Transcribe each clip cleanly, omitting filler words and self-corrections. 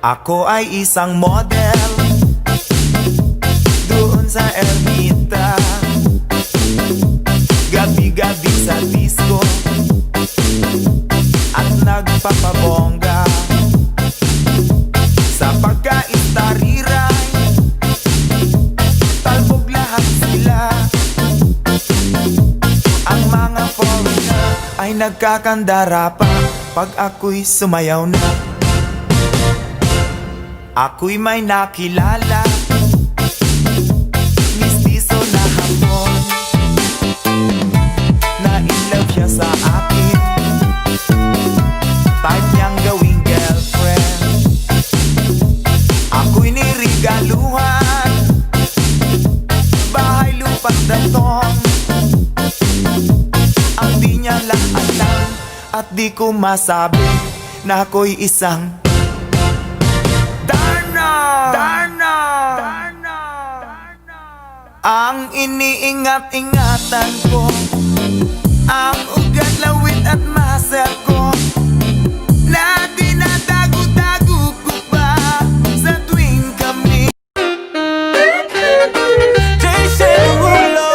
Ako ay isang model doon sa Ermita. Gabi-gabi sa disco at nagpapabongga. Sa pagka-istariray, talbog lahat sila. Ang mga foreigner ay nagkakandara pa pag ako'y sumayaw na. Ako'y may nakilala, mistiso na Hapon. Na in love siya sa akin. Type niyang gawing girlfriend. Ako'y nirigaluhan, bahay, lupa't datong. Ang di niya lang alam at di ko masabi na ako'y isang Darna! Darna! Darna! Ang iniingat-ingatan ko, ang ugat, lawit at muscle ko, na tinatago-tago ko pa sa tuwing kami. Jason Derulo.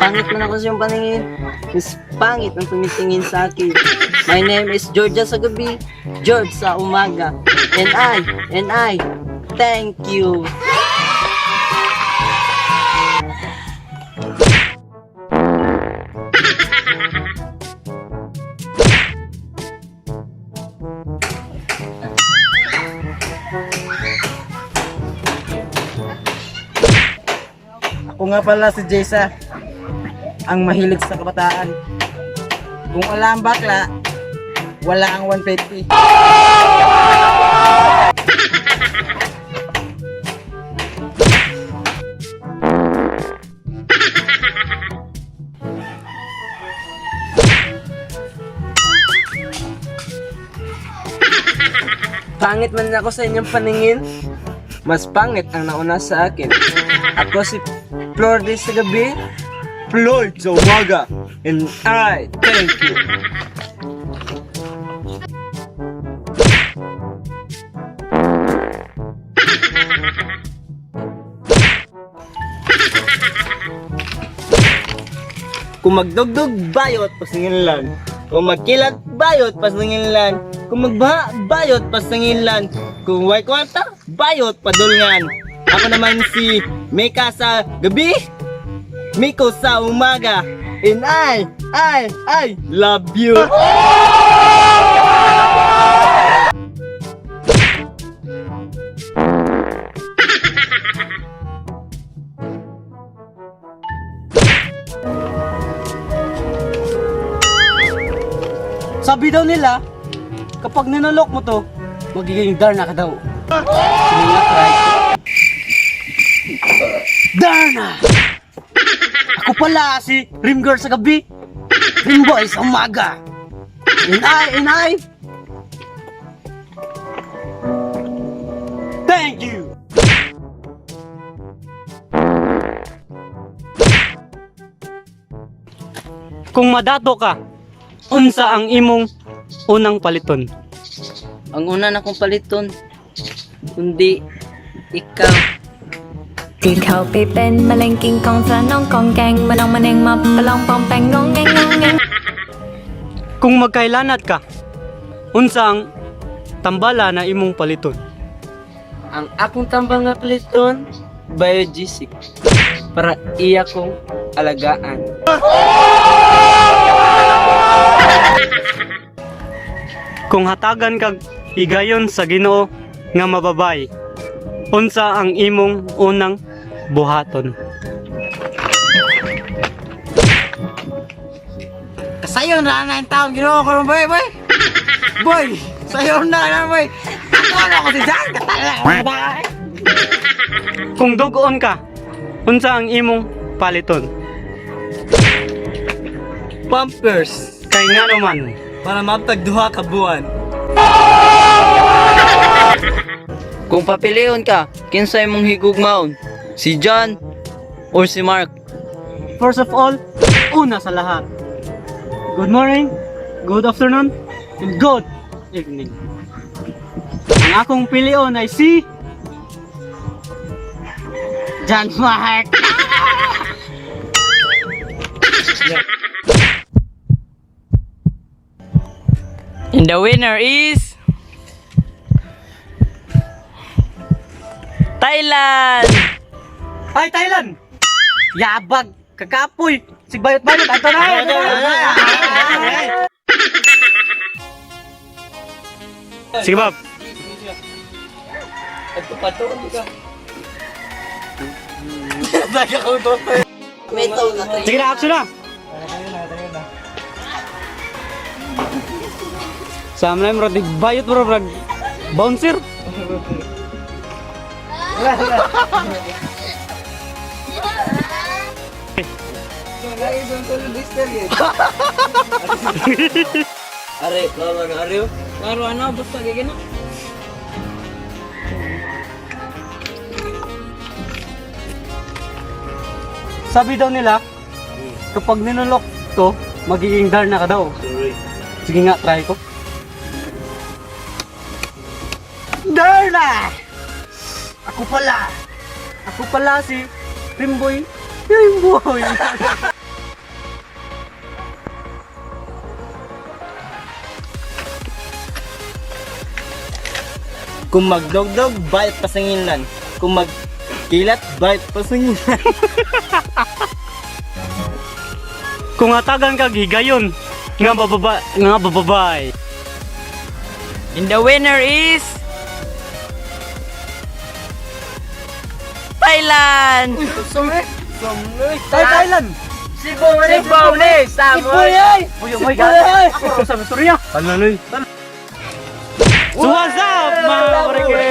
Pangit man ako sa iyong paningin. Mas pangit ang tumitingin sa akin. My name is Georgia sa gabi, George sa umaga. And I, thank you. Ako nga pala si Jaysa, ang mahilig sa kabataan. Kung wala ang bakla, wala ang 150. Pangit man ako sa inyong paningin, mas pangit ang nauna sa akin. Ako si Flor de sa gabi, Floyd sa umaga. And I thank you. Kung magdugdug, bayot, pasinginlan. Kung magkilat, bayot, pasinginlan. Kung magbaha, bayot, pasinginlan. Kung way kwarta, bayot, padulngan. Ako naman si Mika sa gabi, Miko sa umaga. And I love you. Sabi daw nila, kapag ninalok mo to, magiging Darna ka daw. Sige nga, try. Darna! Ako pala si Rim Girl sa gabi, Rim Boy sa umaga. And I, thank you! Kung madato ka, unsa ang imong unang paliton? Ang una na kong paliton, kundi ikaw. 月球別病，咪令健康上當鋼鏡，咪當咪令物不啷當病，戇驚戇驚。 Kung magkailanat ka, unsa ang tambala na imong paliton? Ang akong tambang nga paliton, biogesic. Para iya kong alagaan. Kung hatagan kag higayon sa Ginoo nga mababay, unsa ang imong unang buhaton? Kasayon na na yung taon ginoo ko boy boy. Boy, sayon na na boy. Ako na ako si Jan katala. Kung dugoon ka, unsa ang imong paliton? Pampers. Kay Kay nga naman. Para maptag duha ka buwan. Kung papilion ka, kinsay mong higugmaon? Si John or si Mark? First of all, una sa lahat. Good morning, good afternoon, and good evening. Ang akong pilion ay si John Mark. And the winner is Thailand! Ay, Thailand! Yabag! Kakapoy! Sigbayot-bayot! Ato na! Ato na! Sige, Bob. Sige na, action na! Sa amlay, murag bayot bro, murag bouncer. Are, klaro na are. Klaro ano, basta gigina. Sabi daw nila, kapag ninulok to, magiging Darna ka daw. Sige nga, try ko. Darna! Ako pala! Ako pala si Rimboy. Rimboy! Kung magdogdog, bayot pasangilan. Kung magkilat, bayot pasangilan. Kung hatagan ka gigayon, nga bababa, nga bababay. And the winner is Thailand! Tay Thailand! Cebu ni! Siboy! Uy, oh my God! Ako sa istorya! Talanoy! So what's up, mga karike?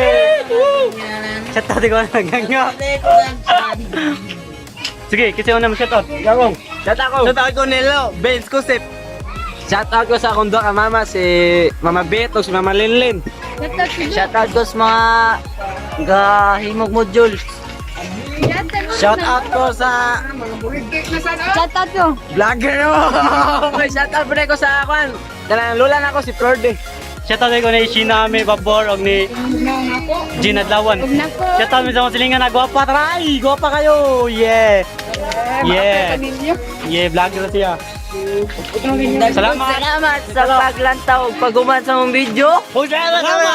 Shout out ko na ganga. Sige, kasi una mo shout out. Gagong. Shout out ko! Shout out ko Nelo, Benz Kusip. Shout out ko sa akong duha ka mama si Mama Bet ug si Mama Linlin. Shout out ko sa mga gahimog module. Shout out ko sa Shout out ko. vlogger mo. Shout out pre ko sa kwan. Kanang lola na ako si Florde. Shout out ko ni Sheena Ame Babor og ni Gina Adlawan. Shout out mi sa mga silingan na gwapa try. Gwapa kayo. Yeah. Yeah. Yeah, vlogger siya. Salamat. Salamat sa paglantaw ug paghuman sa mong video. Salamat.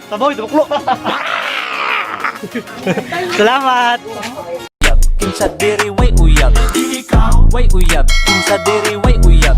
Taboy, tubuklo. Salamat. Kinsa diri way uyab. Way uyab. Kinsa diri way uyab.